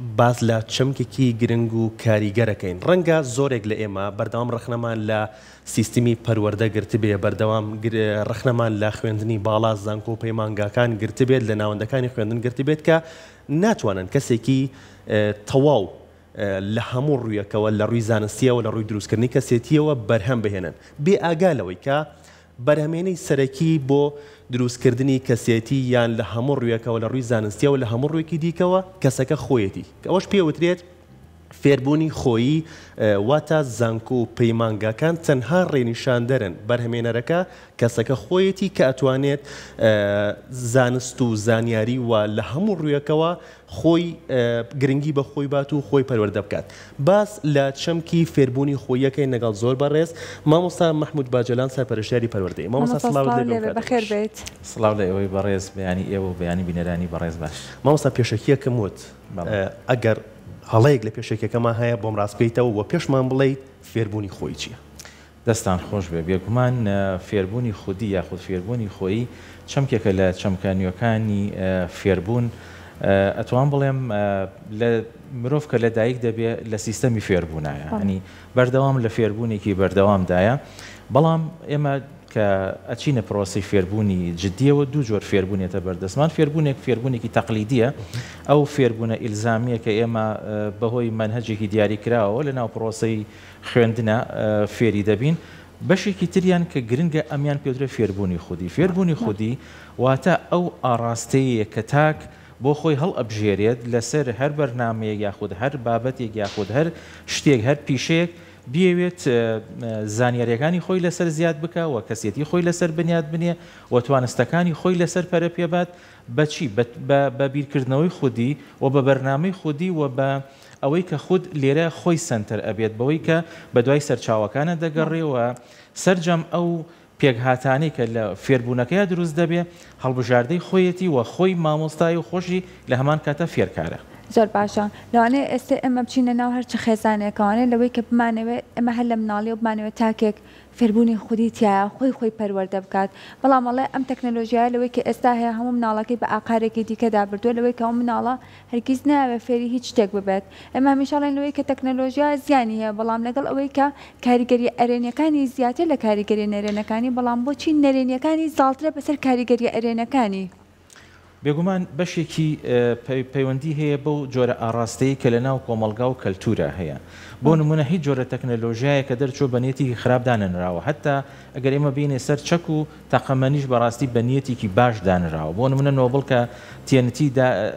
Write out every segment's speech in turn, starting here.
باس لە چەمکێکی گرنگ و کاریگەرەکەین. ڕەنگە زۆرێک لە ئێمە بەردەوام ڕەخنەمان لە سیستمی پەروەردە گرتبێ، بەردەوام ڕەخنەمان لە خوێندنی باڵا، زانکۆ و پەیمانگاکان گرتبێت، لە ناوەندەکانی خوێندن گرتبێت کە ناتوانن کەسێکی تەواو لە هەموو ڕوویەکەوە، لە ڕووی زانستییەوە، لە ڕووی دروستکردنی کەسێتییەوە بەرهەم بهێنن. بێ ئاگا لەوەی کە بەرهەمێنەی سەرەکی بۆ دروستکردنی کەسێتی یان لە هەموو ڕوویەکەوە لە ڕووی زانستییەوە لە هەموو ڕوویەکی دیکەوە کەسەکە خۆیەتی کە ئەوەش پێ وترێت فێربوونی خۆیی واتە زانکۆ و پەیمانگاکان تەنها ڕێنیشاندەرن بەرهەمێنەرەکە کەسەکە خۆیەتی کە ئەتوانێت زانست و زانیاری و لە هەموو ڕوویەکەوە خۆی گرنگی بە خۆی بات و خۆی پەروەردە بکات. باس لە چەمکی فێربوونی خۆییەکەین لەگەڵ زۆر بەڕێز مامۆستا مەحمود باجەلان سەرپەرشتیاری پەروەردەیی. مامۆستا مامۆستا سڵاوت سڵاو لێ بێ ئەم لێبێ کاتەت بەخێر باش. بێیت. سڵاو لە ئێوەی بەڕێز بەیانی ئێوە و بەیانی بینەرانی بەڕێز باش. مامۆستا پێشەکییەکم وت بەڵێ. ئەگەر هەڵەیەک لە پێشەکیەکەما هەیە بۆم ڕاست بکەیتەوە و پێشمان بڵێیت فێربوونی خۆیی چییە؟ دەستان خۆش بێ. بێگومان فێربوونی خودی یاخود فێربوونی خۆیی چەمکێکە لە چەمکە نوێکانی فێربوون. ئەتوام بڵێم لە مرۆڤ کە لە دایک دەبێ لە سیستەمی فێربوونایە، یانی بەردەوام لە فێربوونێکی بەردەوامدایە. بەڵام ئێمە کە ئەچینە پرۆسەی فێربوونی جدییەوە دوو جۆر فێربوون یەتە بەردەستمان. فێربوونێک فێربوونێکی تەقلیدییە، ئەو فێربوونە ئیلزامییە کە ئێمە بەهۆی مەنهەجێکی دیاریکراوەوە لەناو پرۆسەی خوێندنە فێری دەبین، بەشێکی تریان کە گرنگە ئەمیان پێوترێ فێربوونی خودی، فێربوونی خودی واتە ئەو ئاڕاستەیەیە کە تاک بۆ خۆی هەڵئەبژێرێت لەسەر هەر بەرنامەیەک یاخود هەر بابەتێک یاخود هەر شتێک هەر پیشەیەک بیەوێت زانیاریەکانی خۆی لەسەر زیاد بکا و کەسێتی خۆی لەسەر بنیات بنێ و توانستەکانی خۆی لەسەر پەرە پێبات بە چی؟ بە بیرکردنەوەی خودی و بە بەرنامەی خودی و بە ئەوەی کە خود لێرە خۆی سەنتەر ئەبێت بەوەی کە بەدوای سەرچاوەکانە دەگەڕێ و سەرجەم ئەو پێکهاتانەی کە لە فێربوونەکەیا دروست دەبێ هەڵبژاردەی خۆیەتی و خۆی مامۆستایە و خۆشی لە هەمان کاتا فێرکارە. زۆر باشە لەوانەیە ئێستێ ئێمە بچینە ناو هەرچ خێزانێکەوانێ لەوەی کە بمانەوێ ئێمە هەر لە مناڵیەوە بمانەوێ تاکێک فێربوونی خودی تیایە خۆی خۆی پەروەردە بکات بەڵام ئەڵێ ئەم تەکنەلۆژیایە لەوەی کە ئێستا هەیە هەموو مناڵەکەی بە ئاقارێکی دیکەدا بردووە لەوەی کە ئەو مناڵە هەرگیز نایەوێت فێری هیچ شتێک ببێت ئێمە هەمیشە ئەڵێین لەوەی کە تەکنەلۆژیا زیانی هەیە بەڵام لەگەڵ ئەوەی کە کاریگەریە ئەرێنیەکانی زیاتر لە کاریگەریە نەرێنەکانی بەڵام بۆچی نەرێنیەکانی زاڵترە بەسەر کاریگەریە ئەرێنەکانی؟ بێگومان بەشێکی پەیوەندی هەیە بەو جۆرە ئاڕاستەیەی کە لەناو کۆمەڵگا و کەلتورا هەیە. بۆ نموونە هیچ جۆرە تەکنەلۆژیایەک کە دەرچووە بە نیەتێکی خراپ دانەنراوە. هەتا ئەگەر ئێمە بێینە سەر چەک و تەقەمەنیش بەڕاستی بە نیەتێکی باش دانراوە. بۆ نموونە نۆبڵ کە TNT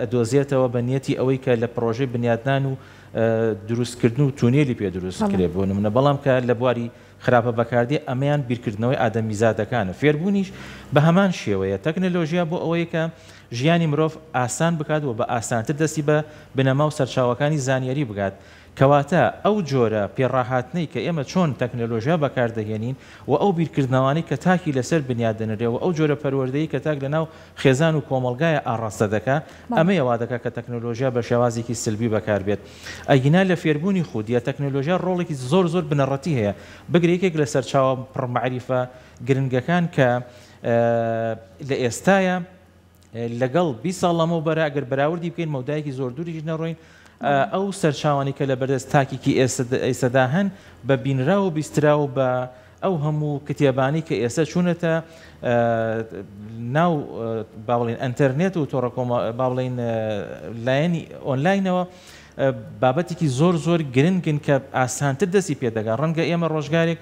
ئەدۆزێتەوە بە نیەتی ئەوەی کە لە پڕۆژەی بنیادنان و دروستکردن و تونێلی پێ دروست کرێ بۆ نموونە بەڵام کە لە بواری خراپە بەکاردێ ئەمەیان بیرکردنەوەی ئادەمیزادەکانە فێربوونیش بە هەمان شێوەیە تەکنەلۆژیا بۆ ئەوەیە کە ژیانی مرۆڤ ئاسان بکات و بە ئاسانتر دەستی بە بنەما و سەرچاوەکانی زانیاری بگات کەواتە ئەو جۆرە پێڕاهاتنەی کە ئێمە چۆن تەکنەلۆژیا بەکاردەهێنین و ئەو بیرکردنەوانەی کە تاکی لەسەر بنیات دەنرێ و ئەو جۆرە پەروەردەی کە تاک لەناو خێزان و کۆمەڵگایە ئاڕاستە دەکا، ئەمەیە وا دەکا کە تەکنەلۆژیا بە شێوازێکی سلبی بەکار بێت. ئەگینا لە فێربوونی خودییە تەکنەلۆژیا ڕۆڵێکی زۆر زۆر بنەڕەتی هەیە. بگرە یەکێک لە سەرچاوە پڕ مەعریفە گرنگەکان کە لە ئێستایا لەگەڵ 20 ساڵ لەمەوبەرا ئەگەر بەراوردی بکەین مەودایەکی زۆر دووریش نەڕۆین ئەو سەرچاوانەی کە لە بەردەست تاکێکی ئێستەدا هەن بە بینراو و بیستراو بە ئەو هەموو کتێبانەی کە ئێستا چوونەتە ناو با بڵێین ئەنتەرنێت و تۆڕە با بڵێین لایەنی ئۆنلاینەوە بابەتێکی زۆر زۆر گرنگن کە ئاسانتر دەستی پێدەگا ڕەنگە ئێمە ڕۆژگارێک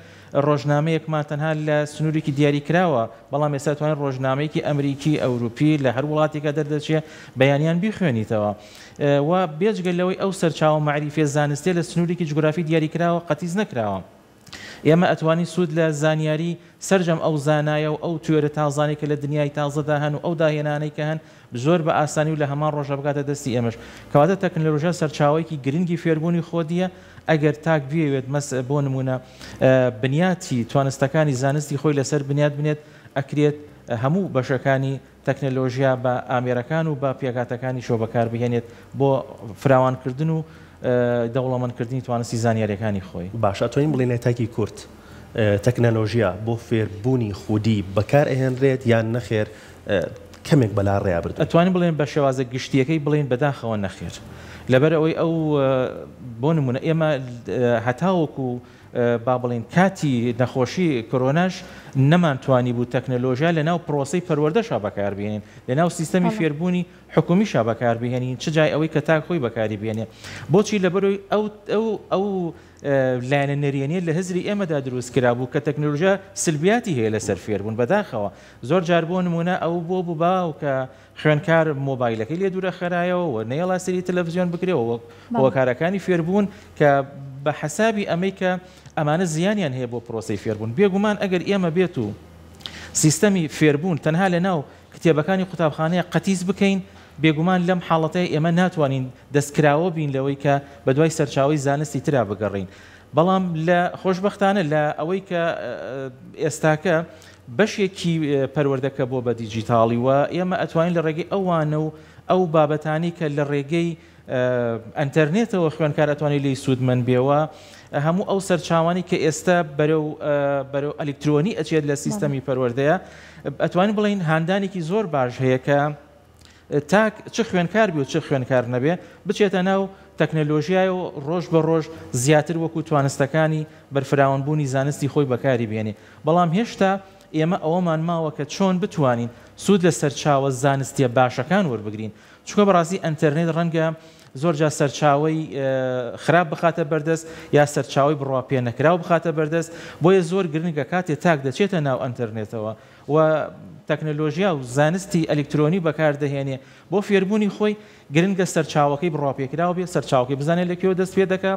ڕۆژنامەیەکمان تەنها لە سنوورێکی دیاری کراوە بەڵام ئێستا توانین ڕۆژنامەیەکی ئەمریکی ئەوروپی لە هەر وڵاتێکە دەردەچێ بەیانیان بیخوێنیتەوە و بێجگە لەوەی ئەو سەرچاوە مەعریفیە زانستیە لە سنوورێکی جوگرافی دیاریکراوە قەتیس نەکراوە. ئێمە ئەتوانین سوود لە زانیاری سەرجەم ئەو زانایە و ئەو تیۆرە تازانەی کە لە دنیای تازەدا هەن و ئەو داهێنانەی کە هەن زۆر بە ئاسانی و لە هەمان ڕۆژدا بگاتە دەستی ئێمەش. کەواتە تەکنەلۆژیا سەرچاوەیەکی گرنگی فێربوونی خۆدییە ئەگەر تاک بیەوێت مەس بۆ نموونە بنیاتی توانستەکانی زانستی خۆی لەسەر بنیات بنێت ئەکرێت هەموو بەشەکانی تەکنەلۆژیا بە ئامێرەکان و بە پێکهاتەکانیشەوە بەکاربهێنێت بۆ فراوانکردن و دەوڵەمەندکردنی توانستی زانیارییەکانی خۆی. باشە ئەتوانین بڵێین لای تاکی کورد تەکنەلۆژیا بۆ فێربوونی خودی بەکار ئەهێنرێت یان نەخێر کەمێک بەلا ڕێیا بردووین؟ ئەتوانین بڵێین بە شێوازە گشتییەکەی بڵێین بەداخەوە نەخێر. لەبەر ئەوەی ئەو بۆ نمونە ئێمە هەتاوەکو با بڵێین کاتی نەخۆشی کۆرۆناش نەمانتوانیبوو تەکنەلۆژیا لەناو پرۆسەی پەروەردەشا بەکاربهێنین، لەناو سیستەمی فێربوونی حکومیشا بەکاربهێنین، چ جای ئەوەی کە تاک خۆی بەکاری بهێنێ. بۆچی؟ لەبەرئەوەی ئەو ئەو ئەو لایەنە نەرێنیە لە هزری ئێمەدا دروست کرابوو کە تەکنەلۆژیا سلبیاتی هەیە لەسەر فێربوون. بەداخەوە زۆر جار بۆ نموونە ئەو بۆ بوو باو کە خوێندکار مۆبایلەکەی لێ دوورەخرایەوە و نەیەڵا سەیری تەلەفزیۆن بکرێ و وەک هۆکارەکانی فێربوون کە بە حەسابی ئەمەی کە ئەمانە زیانیان هەیە بۆ پرۆسەی فێربوون. بێگومان ئەگەر ئێمە بێت و سیستەمی فێربوون تەنها لە ناو کتێبەکانی قوتابخانەیە قەتیس بکەین بێگومان لەم حاڵەتەی ئێمە ناتوانین دەستکراوە بین لەوەی کە بەدوای سەرچاوەی زانستی ترا بگەڕێین. بەڵام لە خۆشبەختانە لە ئەوەی کە ئێستاکە بەشێکی پەروەردەکە بۆ بە دیجیتاڵی و ئێمە ئەتوانین لە ڕێگەی ئەو وانە و ئەو بابەتانەی کە لە ڕێگەی ئەنتەرنێتەوە خوێندکار ئەتوانێت لێی سوودمەند بێ و هەموو ئەو سەرچاوانەی کە ئێستا بەرەو بەرەو ئەلیکترۆنی ئەچێت لە سیستەمی پەروەردەیە ئەتوانین بڵێین هاندانێکی زۆر باش هەیە کە تاک چ خوێنکار بێ و چ خوێنکار نەبێ بچێتە ناو تەکنەلۆژیای و ڕۆژ بە ڕۆژ زیاتر وەکو توانستەکانی بەرفراوانبوونی زانستی خۆی بەکاری بهێنێ. بەڵام هێشتا ئێمە ئەوەمان ماوە کە چۆن بتوانین سوود لە سەرچاوە زانستیە باشەکان وەربگرین چونکە بەڕاستی ئەنتەرنێت ڕەنگە زۆر جار سەرچاوەی خراپ بخاتە بەردەست یا سەرچاوەی بڕوا پێنەکراو بخاتە بەردەست بۆیە زۆر گرنگە کاتێ تاک دەچێتە ناو ئەنتەرنێتەوە و تەکنەلۆژیا و زانستی ئەلیکترۆنی بەکاردەهێنێ بۆ فێربوونی خۆی، گرنگە سەرچاوەکەی بڕواپێکراو بێ، سەرچاوەکەی بزانێ لە کوێوە دەست پێدەکا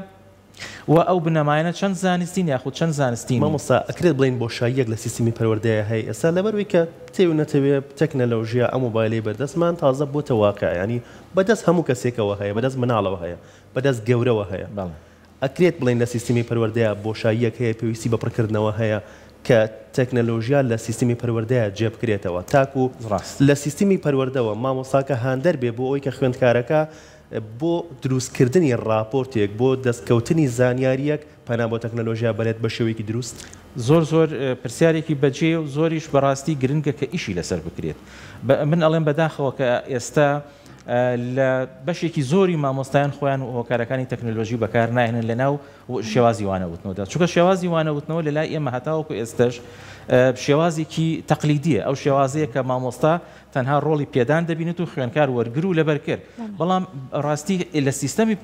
و ئەو بنەمایانە چەند زانستین یاخود چەند زانستی نین. مامۆستا ئەکرێت بڵێین بۆشاییەک لە سیستمی پەروەردەیا هەیە ئێستا لەبەروەی کە بتەوێ و نەتەوێ تەکنەلۆژیا ئەم مۆبایلەی بەردەستمان تازە بۆتە واقع یانی بەدەست هەموو کەسێکەوە هەیە بەدەست مناڵەوە هەیە بەدەست گەورەوە هەیە بەڵێ. ئەکرێت بڵێین لە سیستمی پەروەردەیا بۆشاییەک هەیە پێویستی بە پڕکردنەوە هەیە کە تەکنەلۆژیا لە سیستمی پەروەردەیا جێبکرێتەوە تاکو لە سیستمی پەروەردەوە مامۆستاکە هاندەر بێ بۆ ئەوەی کە خوێندکارەکە بۆ دروستکردنی ڕاپۆرتێک بۆ دەستکەوتنی زانیارییەک پەنا بۆ تەکنەلۆژیا بەرێت بە شێوەیەکی دروست؟ زۆر زۆر پرسیارێکی بەجێیە و زۆریش بەڕاستی گرنگە کە ئیشی لەسەر بکرێت. من ئەڵێم بەداخەوە کە ئێستا لە بەشێکی زۆری مامۆستایان خۆیان هۆکارەکانی تەکنەلۆژی بەکار ناهێنن لە ناو شێوازی وانە وتنەوەدا، چونکە شێوازی وانە وتنەوە لە لای ئێمە هەتاوەکو ئێستەش شێوازێکی تەقلیدیە، ئەو شێوازەیە کە مامۆستا تەنها ڕۆڵی پێدان دەبینێت و خوێندکار وەرگر و لەبەرکرد، بەڵام ڕاستی لە سیستەمی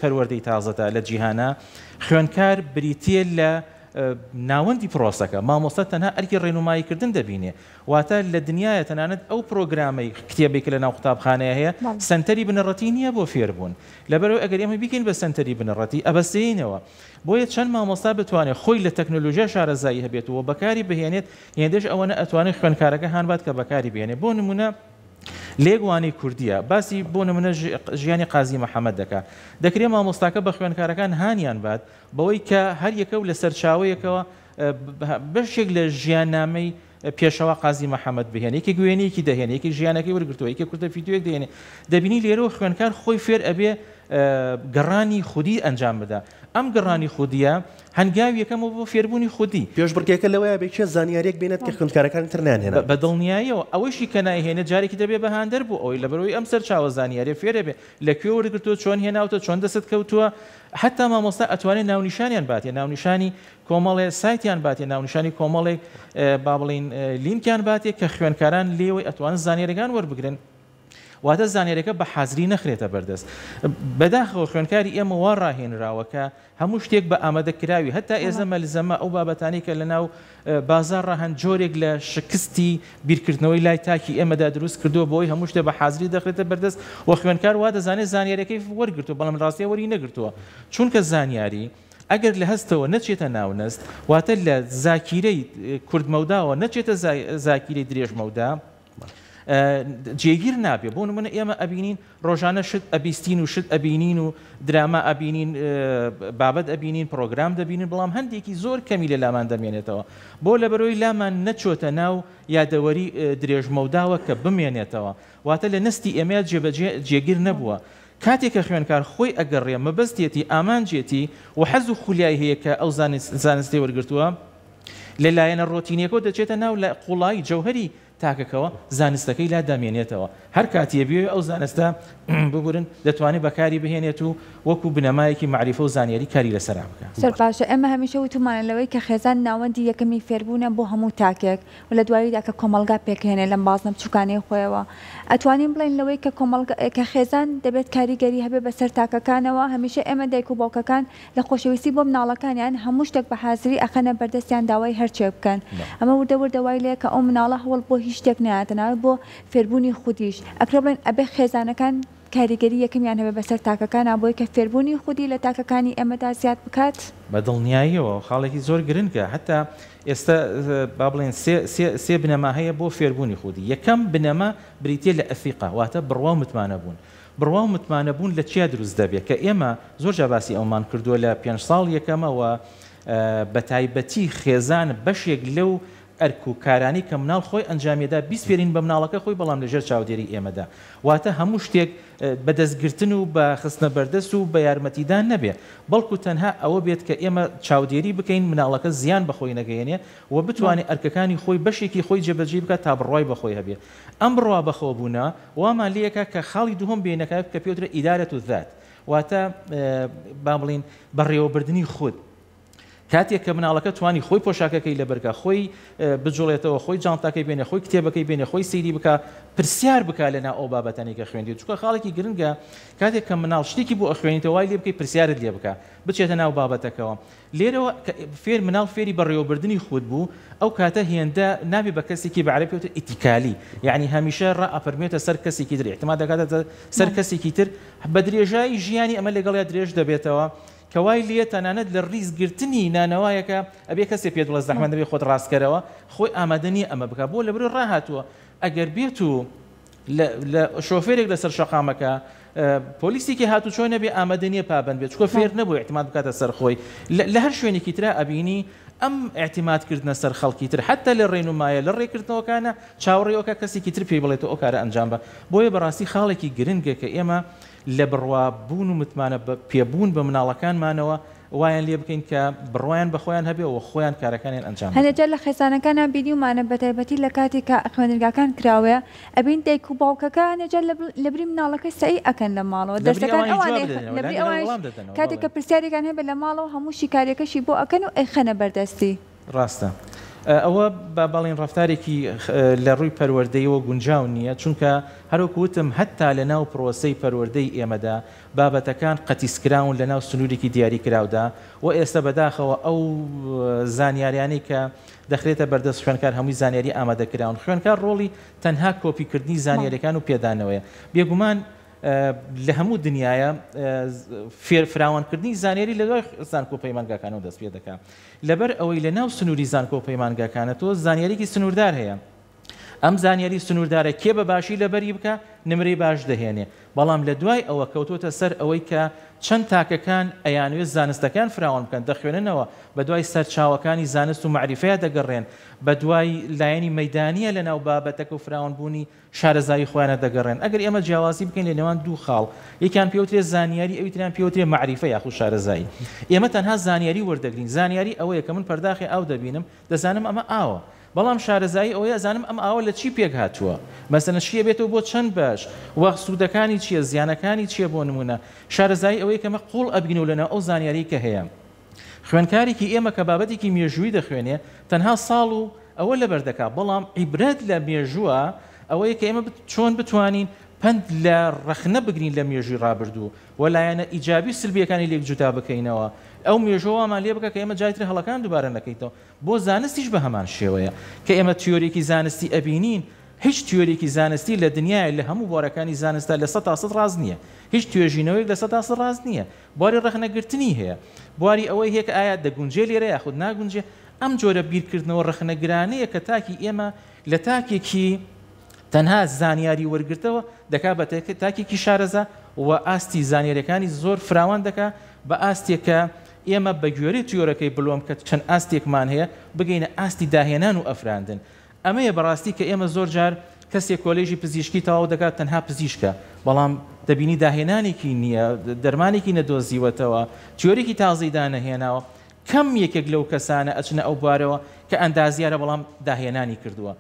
پەروەردەی تازەدا لە جیهانا خوێندکار بریتیە لە ناوەندی پرۆسەکە، مامۆستا تەنها ئەرکی ڕێنوماییکردن دەبینێ، واتە لە دنیایە تەنانەت ئەو پرۆگرامەی کتێبەی کە لەناو قوتابخانەیە هەیە سەنتەری بنەڕەتی نییە بۆ فێربوون، لەبەرئەوەی ئەگەر ئێمە بیکەین بە سەنتەری بنەڕەتی ئەبەستێینەوە، بۆیە چەند مامۆستا بتوانێت خۆی لە تەکنۆلۆژیا شارەزایی هەبێت و بەکاری بهێنێت هێندەش ئەوەنە ئەتوانێت خوێندکارەکە هانبات کە بەکاری بهێنێت بۆ نمونە لە یەک وانەی کوردیە باسی بۆ نمونە ژیانی قازی محەمەد دەکا دەکرێ مامۆستاکە بە خوێندکارەکان هانیان بات بەوەی کە هەر یەکە و لە سەرچاوەیەکەوە بەشێک لە ژیاننامەی پێشەوا قازی محەمەد بهێنێ، یەکێک وێنەیەکی دەهێنێ، یەکێک ژیانەکەی وەرگرتووە، یەکێک کورتە ڤیدیۆیەک دەهێنێ، دەبینی لێرەوە خوێندکار خۆی فێر ئەبێ گەڕانی خودی ئەنجام بدا. ئەم گەڕانی خودییە هەنگاوی یەکەمە بۆ فێربوونی خودی. پێشبڕکێکە لەوەیا بێ کێ زانیارییەک بێنێت کە خوێندکارەکانی تر نەیانهێنابێت. بە دڵنیاییەوە ئەوەیشی کە نایهێنێت جارێکی تر بێ بە هاندەر بۆ ئەوەی لەبەرئەوەی ئەم سەرچاوە زانیارییە فێرەبێ لە کوێ وەرگرتووە، چۆن هێناوتە، چۆن دەستت کەوتووە، حەتتا مامۆستا ئەتوانێ ناونیشانیان باتێ، ناونیشانی کۆمەڵێ سایتیان باتێ، ناونیشانی کۆمەڵێک با بڵێین لینکیان باتێ کە خوێندکاران لێوەی ئەتوانن زانیاریەکان وەربگرن. واتە زانیاریەکە بە حازری نەخرێتە بەردەست. بەداخەوە خوێندکاری ئێمە وا ڕاهێنراوە کە هەموو شتێک بە ئامادەکراوی هەتا ئێزە مەلزەمە ئەو بابەتانەی کە لەناو بازاڕا هەن جۆرێک لە شکستی بیرکردنەوەی لای تاکی ئێمەدا دروست کردووە بەوەی هەموو شتێک بە حازری دەخرێتە بەردەست و خوێندکار وا دەزانێت زانیاریەکەی وەرگرتووە بەڵام لە ڕاستیا وەری نەگرتووە چونکە زانیاری ئەگەر لە هەستەوە نەچێتە ناو نەست واتە لە زاکیرەی کورت مەوداوە نەچێتە زاکیرەی درێژ مەودا جێگیر نابێ بۆ نمونە ئێمە ئەبینین ڕۆژانە شت ئەبیستین و شت ئەبینین و دراما ئەبینین بابەت ئەبینین پرۆگرام دەبینین بەڵام هەندێکی زۆر کەمی لە لامان دەمێنێتەوە بۆ لەبەرەوەی لامان نەچۆتە ناو یادەوەری درێژمەوداوە کە بمێنێتەوە واتە لە نەستی ئێمەیا جێبەجێ جێگیر نەبووە کاتێک کە خوێندکار خۆی ئەگەڕێ مەبەستێتی ئامانجێتی و حەز و خولیای هەیە کە ئەو زانستەی وەرگرتووە لە لایەنە ڕۆتینیەکەوە دەچێتە ناو لە قوڵایی جەوهەری تاکەکەوە زانستەکەی لا دەمێنێتەوە. هەر کاتیە بیەوێ ئەو زانستە ببورن دەتوانێ بەکاری بهێنێت و وەکو بنەمایەکی مەعریفە و زانیاری کاری لەسەرا بکا. زۆر باشە ئێمە هەمیشە وتومانە لەوەی کە خێزان ناوەندی یەکەمی فێربوونە بۆ هەموو تاکێک و لە دواییدا کە کۆمەڵگا پێکهێنێ لەم بازنە بچوکانەی خۆیەوە ئەتوانین بڵێین لەوەی کە کۆمەڵگا کە خێزان دەبێت کاریگەری هەبێ بەسەر تاکەکانەوە هەمیشە ئێمە دایک و باوکەکان لە خۆشەویستی بۆ مناڵەکانیان هەموو شتێک بە حازری ئەخەنە بەردەستیان داوای هەرچێک بکەن ئەمە وردە وردە وای لێ کە ئەو مناڵە هەوڵ بۆ هیچ شتێک نایاتە ناوێ بۆ فێربوونی خودیش ئەکرێ بڵێین ئەبێ خێزانەکان کاریگەری یەکەمیان هەبێ بەسەر تاکەکانا بۆی کە فێربوونی خودی لە تاکەکانی ئێمەدا زیاد بکات؟ بە دڵنیاییەوە خاڵێکی زۆر گرنگە هەتا ئێستا با بڵێین سێ سێ سێ بنەما هەیە بۆ فێربوونی خودی یەکەم بنەما بریتیە لە الثقە واتە بڕوا و متمانە بوون بڕوا و متمانە بوون لە چیا دروست دەبێ کە ئێمە زۆر جار باسی ئەوەمان کردووە لە پێنج ساڵ یەکەمەوە بە تایبەتی خێزان بەشێک لەو ئەرک و کارانەی کە مناڵ خۆی ئەنجامیەدا بیسپێرین بە مناڵەکە خۆی بەڵام لە ژێر چاودێری ئێمەدا واتە هەموو شتێک بە دەست گرتن و بە خستنە بەردەست و بە یارمەتیدان نەبێ بەڵکو تەنها ئەوە بێت کە ئێمە چاودێری بکەین مناڵەکە زیان بە خۆی نەگەیەنێ و بتوانێ ئەرکەکانی خۆی بەشێکی خۆی جێبەجێ بکات تا بڕوای بە خۆی هەبێ ئەم بڕوا بەخۆبوونە وامان لێکا کە خاڵی دووهەم بێینە کە پێ وترێ ئیدارە الذات واتە با بڵێین بەڕێوەبردنی خود. کاتێک کە مناڵەکە توانی خۆی پۆشاکەکەی لەبەرکا، خۆی بجوڵێتەوە، خۆی جانتاکەی بێنێ، خۆی کتێبەکەی بێنێ، خۆی سەیری بکا، پرسیار بکا لەناو ئەو بابەتانەی کە خوێندی. چونکە خاڵێکی گرنگە کاتێک کە مناڵ شتێکی بۆ ئەخوێنیتەوە وای لێ بکەی پرسیارت لێ بکا، بچێتە ناو بابەتەکەوە. لێرەوە کە فێر مناڵ فێری بەڕێوەبردنی خود بوو، ئەو کاتە هێندە نابێ بە کەسێکی بە عەرەبی پێوترێ ئیتیکالی، یەعنی هەمیشە ڕائەفەرموێتە سەر کەسێکی تر، ئیعتماد دەکاتە سەر کەسێکی تر، بە درێژایی ژیانی ئەمە لەگەڵیا درێژ دەبێتەوە. کە وای لێیە تەنانەت لە ڕیز گرتنی نانەوایەکە ئەبێ کەسێ پێت بڵێ زەحمەت نەبێ خۆت ڕاست کەرەوە خۆی ئامادە نیە ئەمە بکا بۆ لەبەرئەوەی ڕاهاتووە ئەگەر بێت و لە لە شۆفێرێک لەسەر شەقامەکە پۆلیسێکی هاتوچۆ نەبێ ئامادە نیە پابەند بێت چونکە فێر نەبوو ئیعتماد بکاتە سەر خۆی لە هەر شوێنێکی ترا ئەبینی ئەم ئیعتماد کردنە سەر خەڵکی تر حەتا لە ڕێنومایە لە ڕێکردنەوەکانە چاوەڕێی ئەوکا کەسێکی تر پێی بڵێت تۆ ئەو کارە ئەنجام بە بۆیە بەڕاستی خاڵێکی گرنگە کە ئێمە لە بڕوا بوون و متمانە پێ بوون بە مناڵەکانمانەوە وایان لێ بکەین کە بڕوایان بە خۆیان هەبێ و خۆیان کارەکانیان ئەنجام هەندێک بدەن. جار لە خێزانەکانا بینیومانە بەتایبەتی لە کاتێک کە خوێندنگاکان کراوەیە ئەبین دایک و باوکەکە هەندێک جار لەبری مناڵەکەی سەعی ئەکەن لە ماڵەوە لەبری دەرسەکان ئەوانیش ئەوان جواب ئەیخەن دەدەنەوە لەبری لانی ئەوانیش وەڵام دەدەنەوە کاتێک بەڵێ. کە پرسیارێکیان هەبێ لە ماڵەوە هەموو شیکاریەکەشی بۆ ئەکەن و ئەیخەنە بەردەستی. ڕاستە. ئەوە با بەڵێین ڕەفتارێکی لە ڕووی پەروەردەیەوە گونجاو نییە، چونکە هەروەک وتم هەتا لە ناو پرۆسەی پەروەردەی ئێمەدا بابەتەکان قەتیسکراون لە ناو سنوورێکی دیاریکراودا و ئێستا بەداخەوە ئەو زانیاریانەی کە دەخرێتە بەردەست خوێندکار هەمووی زانیاری ئامادەکراون خوێندکار ڕۆڵی تەنها کۆپیکردنی زانیاریەکان و پێدانەوەیە بێگومان لە هەموو دنیایا فێر فراوانکردنی زانیاری لە دوای زانکۆ پەیمانگاکانەوە دەست پێ دەکا لەبەر ئەوەی لە ناو سنووری زانکۆ پەیمانگاکانە تۆ زانیاریکی سنووردار هەیە ئەم زانیاری سنووردارە کێ بە باشی لەبەری بکە نمرەی باش دەهێنێ بەڵام لە دوای ئەوە کەوتۆتە سەر ئەوەی کە چەند تاکەکان ئەیانوێت زانستەکان فراوان بکەن دەخوێننەوە بە دوای سەرچاوەکانی زانست و مەعریفەیە دەگەڕێن بە دوای لایەنی مەیدانیە لە ناو بابەتەکە و فراوانبوونی شارەزایی خۆیانە دەگەڕێن. ئەگەر ئێمە جیاوازی بکەین لە نێوان دوو خاڵ، یەکیان پێوترێ زانیاری ئەوی تریان پێوترێ مەعریفە یاخود شارەزایی. ئێمە تەنها زانیاری وەردەگرین. زانیاری ئەوەیە کە من پەرداخێ ئاو دەبینم، دەزانم ئەمە ئاوە. بەڵام شارەزایی ئەوەیە ئەزانم ئەم ئاوە لە چی پێکهاتووە. مەسەلەن شی ئەبێتەوە بۆ چەند بەش و سوودەکانی چییە، زیانەکانی چییە بۆ نموونە. شارەزایی ئەوەیە کە ئێمە قووڵ ئەبینەوە لەناو ئەو زانیاریەی کە هەیە. خوێندکارێکی ئێمە کە بابەتێکی مێژوویی دەخوێنێ تەنها ساڵ و ئەوە لەبەر دەکا، بەڵام عیبرەت لە مێژووە ئەوەیە کە ئێمە چۆن بتوانین پەند لە ڕەخنە بگرین لە مێژووی ڕابردوو و لایەنە ئیجابی و سلبییەکانی لێک جودا بکەینەوە، ئەو مێژووە وامان لێ بکا کە ئێمە جاری تر هەڵەکان دووبارە نەکەیتەوە. بۆ زانستیش بە هەمان شێوەیە کە ئێمە تیۆریی زانستی ئەبینین، هیچ تیۆریی زانستی لە دنیایە لە هەموو بوارەکانی زانستا 100% ڕاست نییە، هیچ توێژینەوەیەک 100% ڕاست نییە، بواری ڕەخنەگرتنی هەیە، بواری ئەوەی هەیە کە ئایا دەگونجێ لێرە یاخود ناگونجێ، ئەم جۆرە بیرکردنەوە ڕەخنەگرانەیە کە تاکی ئێمە لە تاکێکی تەنها زانیاری وەرگرتەوە دەکا بە تاکێکی شارەزا و ئاستی زانیاریەکانی زۆر فراوان دەکا بە ئاستێک کە ئێمە بە گوێرەی تیۆرەکەی بلۆم کە چەند ئاستێکمان هەیە بگەینە ئاستی داهێنان و ئەفراندن. ئەمەیە بەڕاستی کە ئێمە زۆر جار کەسێک کۆلێژی پزیشکی تەواو دەکات تەنها پزیشکە بەڵام دەبینی داهێنانێکی نییە دەرمانێکی نەدۆزیوەتەوە تیۆرێکی تازەی دانەهێناوە کەم یەکێک لەو کەسانە ئەچنە ئەو بوارەوە کە ئەندازیارە بەڵام داهێنانی کردووە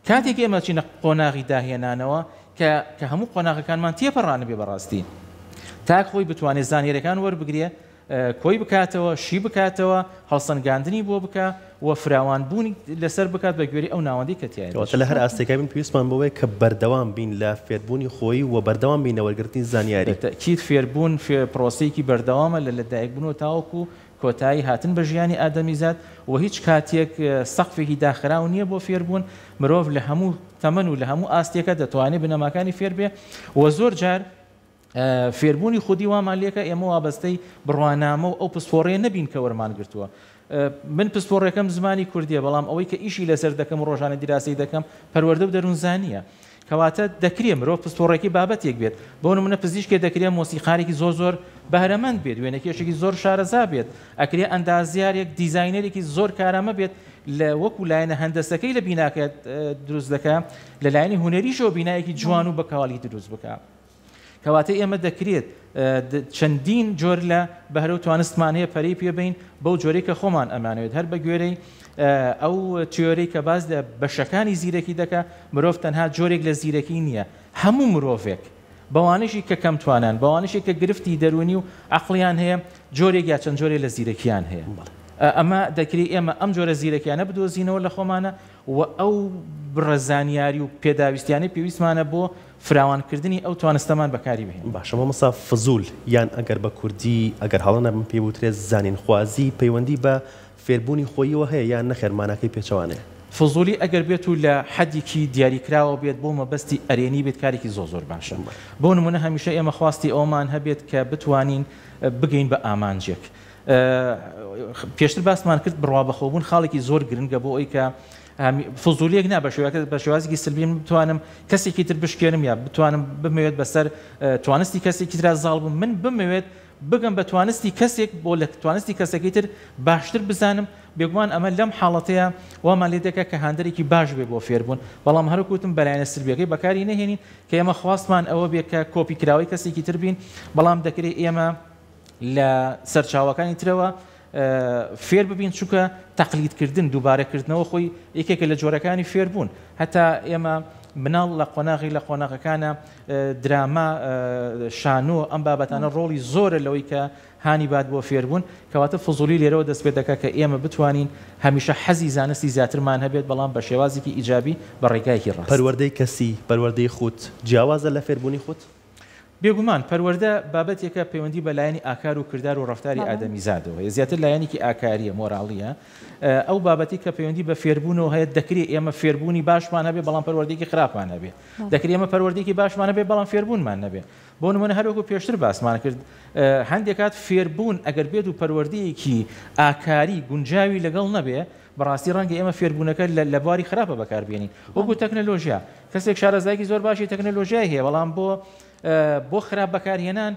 کاتێک ئێمە ئەچینە قۆناغی داهێنانەوە. کە کە هەموو قۆناغەکانمان تێپەڕانبێ بەڕاستی تاک خۆی بتوانێ زانیاریەکان وەربگرێ کۆی بکاتەوە، شی بکاتەوە، هەڵسەنگاندنی بۆ بکا و فراوان بوونی لەسەر بکات بە گوێرەی ئەو ناوەندەی کە تیایا کەواتە دەژی. لە هەر ئاستێکا بین پێویستمان بەوەیە کە بەردەوام بین لە فێربوونی خۆیی و بەردەوام بین لە وەرگرتنی زانیاری. بە تەئکید فێربوون پرۆسەیەکی بەردەوامە لە لەدایکبوونەوە تاوەکو کۆتایی هاتن بە ژیانی ئادەمیزاد و هیچ کاتێک سەقفێکی داخراو نییە بۆ فێربوون، مرۆڤ لە هەموو تەمەن و لە هەموو ئاستێکا دەتوانێ بنەماکانی فێر بێ و زۆر جار فێربوونی خودی وامان لێکا ئێمە وابەستەی بڕوانامە و ئەو پسپۆڕیە نەبین کە وەرمان گرتووە. من پسپۆڕیەکەم زمانی کوردیە، بەڵام ئەوەی کە ئیشی لەسەر دەکەم و ڕۆژانە دیراسەی دەکەم پەروەردە و دەروونزانییە. کەواتە دەکرێ مرۆڤ پسپۆڕێکی بابەتێک بێت. بۆ نموونە پزیشکێ دەکرێ مۆسیقارێکی زۆر زۆر بەهرەمەند بێت، وێنەکێشێکی زۆر شارەزا بێت، ئەکرێ ئەندازیارێک، دیزاینەرێکی زۆر کارامە بێت لە وەکوو لایەنە هەندەسەکەی لە بیناکە دروست دەکا، لە لایەنی هونەریشەوە بینایەکی جوان و بە کوالیتی دروست بکا. کەواتە ئێمە دەکرێت چەندین جۆر لە بەهرە و توانستمان هەیە پەرەی پێ بەین بەو جۆرەی کە خۆمان ئەمانەوێت. هەر بە گوێرەی ئەو تیۆرەی کە باس لە بەشەکانی زیرەکی دەکا، مرۆڤ تەنها جۆرێک لە زیرەکی نییە، هەموو مرۆڤێک بەوانەشی کە کەم توانان، بەوانەشی کە گرفتی دەروونی و عەقڵیان هەیە، جۆرێک یا چەند جۆرێک لە زیرەکییان هەیە. ئەمە دەکرێ ئێمە ئەم جۆرە زیرەکیانە بدۆزینەوە لە خۆمانە و ئەو بڕە زانیاری و پێداویستیانەی پێویستمانە بۆ فراوانکردنی ئەو توانستەمان بەکاری بهێنین. باشە مامۆستا فزول یان ئەگەر بە کوردی ئەگەر هەڵە نەبم پێی بوترێت زانینخوازی پەیوەندی بە فێربوونی خۆییەوە هەیە یان نەخێر ماناکەی پێچەوانەیە؟ فزولی ئەگەر بێت و لە حەدێکی دیاریکراوە بێت بۆ مەبەستی ئەرێنی بێت کارێکی زۆر زۆر باشە. بۆ نموونە هەمیشە ئێمە خواستی ئەوەمان هەبێت کە بتوانین بگەین بە ئامانجێک. پێشتر باسمان کرد بڕوابەخۆبوون خاڵێکی زۆر گرنگە بۆ ئەوەی کە فزولیەک نا بە شێوازێکی سلبی من بتوانم کەسێکی تر بشکێنم یا بتوانم بمەوێت بەسەر توانستی کەسێکی ترا زاڵ بم من بمەوێت بگەم بە توانستی کەسێک بۆ لە توانستی کەسەکەی تر باشتر بزانم بێگومان ئەمە لەم حاڵەتەیە وامان لێ دەکات کە هاندەرێکی باش بێ بۆ فێربوون بەڵام هەروەک وتم بەلایەنە سلبیەکەی بەکاری نەهێنین کە ئێمە خواستمان ئەوە بێ کە کۆپی کراوەی کەسێکی تر بین بەڵام دەکرێت ئێمە لە سەرچاوەکانی ترەوە فێر ببین چونکە تەقلید کردن دووبارە کردنەوە خۆی یەکێکە لە جۆرەکانی فێربوون هەتا ئێمە مناڵ لە قۆناغی لە قۆناغەکانە دراما شانۆ ئەم بابەتانە ڕۆڵی زۆرە لەوەی کە هانی بات بۆ فێربوون کەواتە فزولی لێرەوە دەست پێ دەکات کە ئێمە بتوانین هەمیشە حەزی زانستی زیاترمان هەبێت بەڵام بە شێوازێکی ئیجابی بە ڕێگایەکی ڕاست. پەروەردەی کەسی، پەروەردەی خود جیاوازە لە فێربوونی خود؟ بێگومان پەروەردە بابەتێکە پەیوەندی بە لایەنی ئاکار و کردار و ڕەفتاری ئادەمیزادەوە هەیە، زیاتر لایەنێکی ئاکارییە، مۆراڵییە. ئەو بابەتەی کە پەیوەندی بە فێربوونەوە هەیە، دەکرێ ئێمە فێربوونی باشمان هەبێ بەڵام پەروەردەیەکی خراپمان هەبێ. دەکرێ ئێمە پەروەردەیەکی باشمان هەبێ بەڵام فێربوونمان نەبێ. بۆ نموونە هەر وەکوو پێشتر باسمان کرد، هەندێ کات فێربوون ئەگەر بێت و پەروەردەیەکی ئاکاری گونجاوی لەگەڵ نەبێ، بەڕاستی ڕەنگە ئێمە فێربوونەکە لە بواری خراپە بەکار بێنین. وەکوو تەکنەلۆژیا، کەسێک شارەزایەکی زۆر باشی تەکنەلۆژیای هەیە بەڵام بۆ بۆ خراپ بەکارهێنان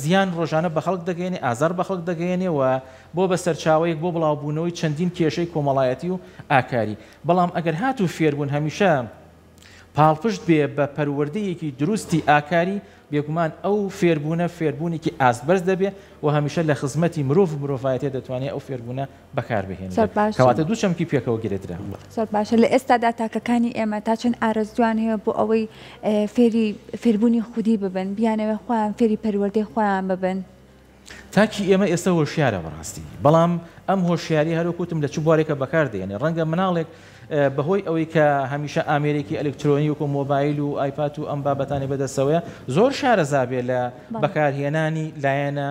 زیان ڕۆژانە بە خەڵک دەگەیەنێ ئازار بە خەڵک دەگەیەنێ و بۆ بە سەرچاوەیەک بۆ بڵاوبوونەوەی چەندین کێشەی کۆمەڵایەتی و ئاکاری بەڵام ئەگەر هاتوو فێربوون هەمیشە پاڵپشت بێ بە پەروەردەیەکی دروستی ئاکاری بێگومان ئەو فێربوونە فێربوونێکی ئاست بەرز دەبێ و هەمیشە لە خزمەتی مرۆڤ و مرۆڤایەتیە دەتوانێ ئەو فێربوونە بەکار بهێنرێت. زۆر باشە. کەواتە دوو چەمکی پێکەوە گرێدراون. زۆر باشە لە ئێستادا تاکەکانی ئێمە تا چەند ئارەزوویان هەیە بۆ ئەوەی فێری فێربوونی خودی ببن، بیانەوێ خۆیان فێری پەروەردەی خۆیان ببن؟ تاکی ئێمە ئێستا هۆشیارە بەڕاستی، بەڵام ئەم هۆشیاریە هەروەک وتم لە چ بوارێکە بەکار دەهێنێ، ڕەنگە مناڵێک بەهۆی ئەوەی کە هەمیشە ئامێرێکی ئەلکترۆنی وەکو مۆبایل و ئایپاد و ئەم بابەتانەی بەدەستەوەیە زۆر شارەزا بێ لە بەکارهێنانی لایەنە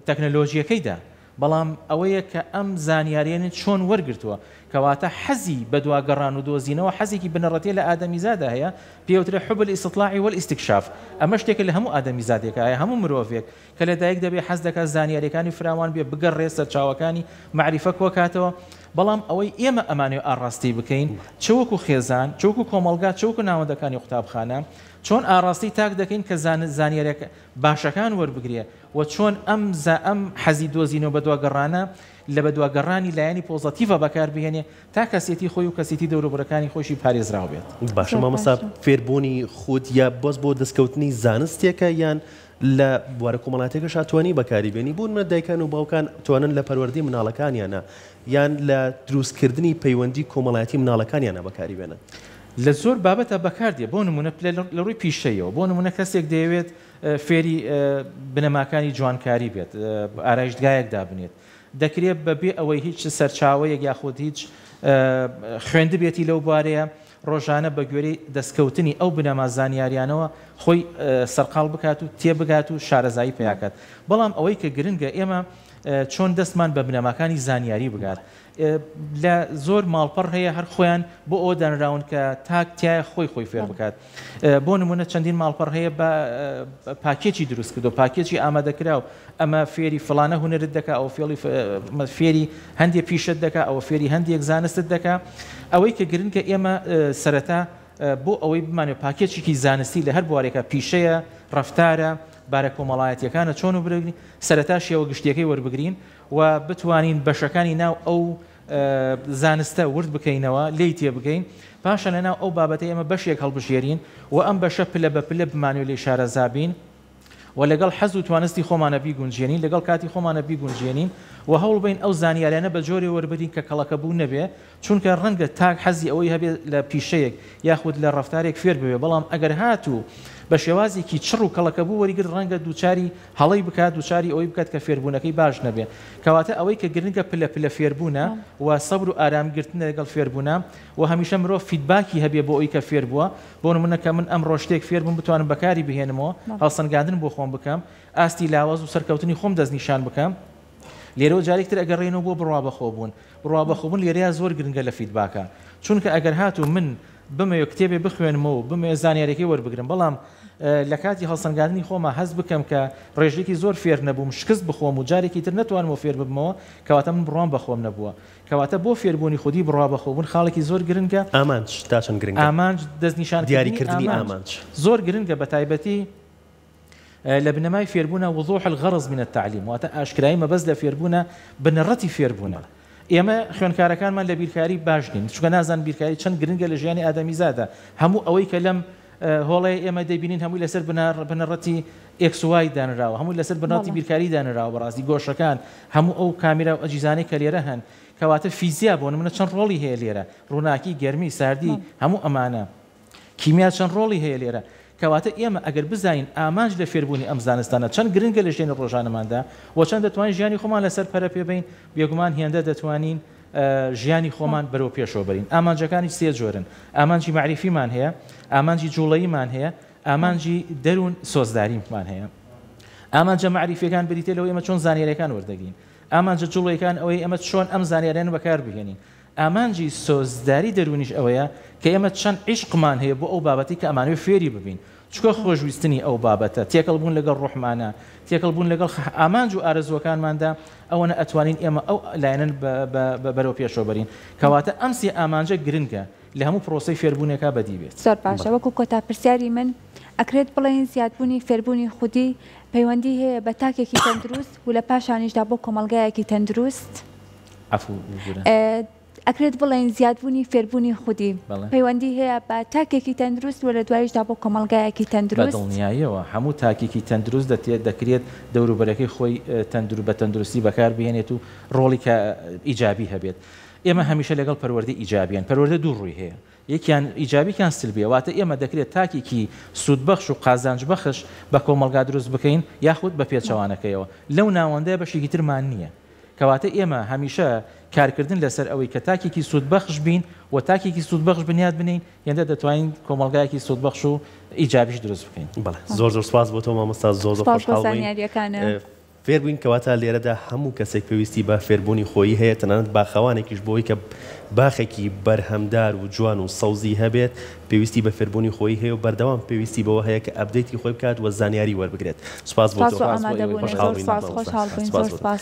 تەکنەلۆژییەکەیدا، بەڵام ئەوەیە کە ئەم زانیارییەنی چۆن وەرگرتووە، کەواتە حەزی بەدواگەڕان و دۆزینەوە حەزێکی بنەڕەتیە لە ئادەمیزادا هەیە، پێی ئەوترێ حب الاستطلاع والاستکشاف، ئەمە شتێکە لە هەموو ئادەمیزادێکا هەیە، هەموو مرۆڤێک کە لە دایک دەبێ حەز دەکات زانیارییەکانی فراوان بێ، بگەڕێ سەرچاوەکانی مەعریفە کۆکاتەوە، بەڵام ئەوەی ئێمە ئەمانەوێ ئاڕاستەی بکەین چ وەکو خێزان، چ وەکو کۆمەڵگا، چ وەکو ناوەندەکانی قوتابخانە، چۆن ئاڕاستەی تاک دەکەین کە زانیارییە باشەکان وەربگرێ و چۆن ئەم ئەم حەزی دۆزینەوە بەدواگەڕانە لە بەدواگەڕانی لایەنی پۆزەتیڤا بەکار بهێنێ تا کەسێتی خۆی و کەسێتی دەوروبەرەکانی خۆیشی پارێزراو بێت. باشە زۆر مامۆستا باشە. فێربوونی خود یا بەس بۆ دەستکەوتنی زانستێکە یان لە بوارە کۆمەڵایەتیەکەشا توانی بەکاری بێنی بۆ نمونە دایکان و باوکان توانن لە پەروەردەی مناڵەکانیانا یان لە دروست کردنی پەیوەندی کۆمەڵایەتی مناڵەکانیانا بەکاری بێنن؟ لە زۆر بابەتا بەکار دێ بۆ نموونە لە ڕووی پیشەیەوە بۆ نموونە کەسێک دەیەوێت فێری بنەماکانی جوانکاری بێت ئارایشتگایەک دابنێت دەکرێت بە بێ ئەوەی هیچ سەرچاوەیەک یاخود هیچ خوێندبێتی لەو بوارەیە ڕۆژانە بە گوێرەی دەستکەوتنی ئەو بنەما زانیاریانەوە خۆی سەرقاڵ بکات و تێبگات و شارەزایی پیاکات بەڵام ئەوەی کە گرنگە ئێمە چۆن دەستمان بە بنەماکانی زانیاری بگات لە زۆر ماڵپەڕ هەیە هەر خۆیان بۆ ئەوە دانراون کە تاک تایە خۆی خۆی فێر بکات بۆ نمونە چەندین ماڵپەڕ هەیە بە پاکێکی دروست کردو پاکێکی ئامادەکراو ئەمە فێری فلانە هونەرت دەکا ئەو فێڵی فێری هەندێک پیشت دەکا ئەوە فێری هەندێک زانستت دەکا ئەوەی کە گرنگە ئێمە سەرەتا بۆ ئەوەی بمانێت پاکێچێکی زانستی لە هەر بوارێکە پیشەیە ڕەفتارە بارە کۆمەڵایەتیەکانە چۆن و برگرین سەرەتا شێوە گشتیەکەی وەربگرین و بتوانین بەشەکانی ناو ئەو زانستە ورد بکەینەوە، لێی تێبگەین، پاشان لەناو ئەو بابەتەی ئێمە بەشێک هەڵبژێرین و ئەم بەشە پلە بە پلە بمانەوێت لێی شارەزا بین و لەگەڵ حەز و توانستی خۆمانە بیگونجێنین، لەگەڵ کاتی خۆمانە بیگونجێنین و هەوڵبەین ئەو زانیاریانە بە جۆرێ وەربگرین کە کەڵەکەبوو نەبێ، چونکە ڕەنگە تاک حەزی ئەوەی هەبێت لە پیشەیەک یاخود لە ڕەفتارێک فێر ببێت، بەڵام ئەگەر هاتوو بە شێوازێکی چڕ و کەڵەکەبوو وەریگرت ڕەنگە دووچاری هەڵەی بکات، دووچاری ئەوەی بکات کە فێربوونەکەی باش نەبێت. کەواتە ئەوەی کە گرنگە پلە پلە فێربوونە و سەبر و ئارام گرتنە لەگەڵ فێربوونا و هەمیشە مرۆڤ feedback ی هەبێ بۆ ئەوی کە فێربووە. بۆ نموونە کە من ئەمڕۆ شتێک فێربووم بتوانم بەکاری بهێنمەوە، هەڵسەنگاندن بۆ خۆم بکەم، ئاستی لاواز و سەرکەوتنی خۆم دەستنیشان بکەم. لێرەوە جارێکی تر ئەگەڕێینەوە بۆ بڕوابەخۆبوون. بڕوابەخۆبوون لێرەیا زۆر گرنگە لە feedback ا. چونکە ئەگەر هاتوو من بمەوێ کتێبێ بخوێنمەوە و بمەوێ زانیاریەکەی وەربگرم بەڵام لە کاتی هەڵسەنگاندنی خۆما هەست بکەم کە ڕێژەیەکی زۆر فێر نەبووم شکست بخۆم و جارێکی تر نەتوانمەوە فێر ببمەوە کەواتە من بڕوام بە خۆم نەبووە. کەواتە بۆ فێربوونی خودی بڕوا بەخۆبوون خاڵێکی زۆر گرنگە. ئامانج تا چەند گرنگە؟ ئامانج دەستنیشانکردنی دیاریکردنی ئامانج زۆر گرنگە بەتایبەتی لە بنەمای فێربوونە وضوح الغرض من التعلیم واتە ئاشکرایی مەبەست لە فێربوونە بنەڕەتی فێربوونە. ئێمە خوێندکارەکانمان لە بیرکاری باش نین چونکە نازانن بیرکاری چەند گرنگە لە ژیانی ئادەمیزادا هەموو ئەوەی کە لەم هۆڵەیە ئێمە دەیبینین هەمووی لەسەر بنەڕەتی X Y دانراوە هەمووی لەسەر بنەڕەتی بیرکاری دانراوە بەڕاستی گۆشەکان هەموو ئەو کامیرا و ئەجیزانەی کە لێرە هەن کەواتە فیزیا بۆ نمونە چەند ڕۆڵی هەیە لێرە ڕووناکی گەرمی ساردی هەموو ئەمانە کیمیا چەند ڕۆڵی هەیە لێرە؟ کەواتە ئێمە ئەگەر بزانین ئامانج لە فێربوونی ئەم زانستانە چەند گرنگە لە ژیانی ڕۆژانەماندا و چەند دەتوانین ژیانی خۆمان لەسەر پەرە پێ بەین، بێگومان هێندە دەتوانین ژیانی خۆمان بەرەو پێشەوە بەرین. ئامانجەکانیش سێ جۆرن، ئامانجی مەعریفیمان هەیە، ئامانجی جوڵەییمان هەیە، ئامانجی دەروون سۆزداریمان هەیە. ئامانجە مەعریفیەکان بریتیە لەوەی ئێمە چۆن زانیاریەکان وەردەگرین. ئامانجە جوڵەیەکان ئەوەیە ئێمە چۆن ئەم زانیاریانە بەکار بهێنین. ئامانجی سۆزداری دەروونیش ئەوەیە کە ئێمە چەند عیشقمان هەیە بۆ ئەو بابەتەی کە ئەمانەوێت فێری ببین، چونکە خۆشویستنی ئەو بابەتە، تێکەڵ بوون لەگەڵ ڕۆحمانە، تێکەڵ بوون لەگەڵ ئامانج و ئارەزووەکانماندا، ئەوەنە ئەتوانین ئێمە ئەو لایەنە بەرەو پێشەوە بەرین. کەواتە ئەم سێ ئامانجە گرنگە لە هەموو پرۆسەی فێربوونێکا بەدی بێت. زۆر باشە وەکو کۆتا پرسیاری من ئەکرێت بڵێین زیادبوونی فێربوونی خودی پەیوەندی هەیە بە تاکێکی تەندروست و لە پاشانیشدا بۆ کۆمەڵگایەکی تەندروست؟ عەفو ببورە. ئەکرێت بڵێین زیادبوونی فێربوونی خودی پەیوەندی هەیە بە تاکێکی تەندروست و لە دواییشدا بۆ کۆمەڵگایەکی تەندروست؟ بە دڵنیاییەوە هەموو تاکێکی تەندروست دەتێت دەکرێت دەوروبەرەکەی خۆی تەندرو بە تەندروستی بەکار بهێنێت و ڕۆڵی کە ئیجابی هەبێت. ئێمە هەمیشە لەگەڵ پەروەردەی ئیجابیین. پەروەردە دوو ڕووی هەیە. یەکیان ئیجابی یەکیان سلبیە واتە ئێمە دەکرێت تاکێکی سوودبەخش و قازانجبەخش بە کۆمەڵگا دروست بکەین یاخود بە پێچەوانەکەیەوە لەو ناوەندە بەشێکی ترمان نییە کەواتە ئێمە هەمیشە کارکردن لەسەر ئەوەی کە تاکێکی سوودبەخش بین و تاکێکی سوودبەخش بنیات بنێین هێندە دەتوانین کۆمەڵگایەکی سوودبەخش و ئیجابیش دروست بکەین. بەڵێ زۆر زۆر سوپاس بۆ تۆ مامۆستا زۆر زۆر سوپاس بۆ خۆشحاڵ بووین. زانیاریەکانت. فێربووین کەواتە لێرەدا هەموو کەسێک پێویستی بە فێربوونی خۆیی هەیە تەنانەت باخەوانێکیش بۆی کە باخێکی بەرهەمدار و جوان و سەوزی هەبێت پێویستی بە فێربوونی خۆیی هەیە و بەردەوام پێویستی بەوە هەیە کە update ی خۆی بکات و زانیاری وەربگرێت سوپاس بۆ سوپاس تۆ بۆ ئامادەبوونت خۆشحاڵ زۆر بووین سوپاس مامۆستا خۆشحاڵ بووین سوپاس زۆر بۆ تۆ. سوپاس.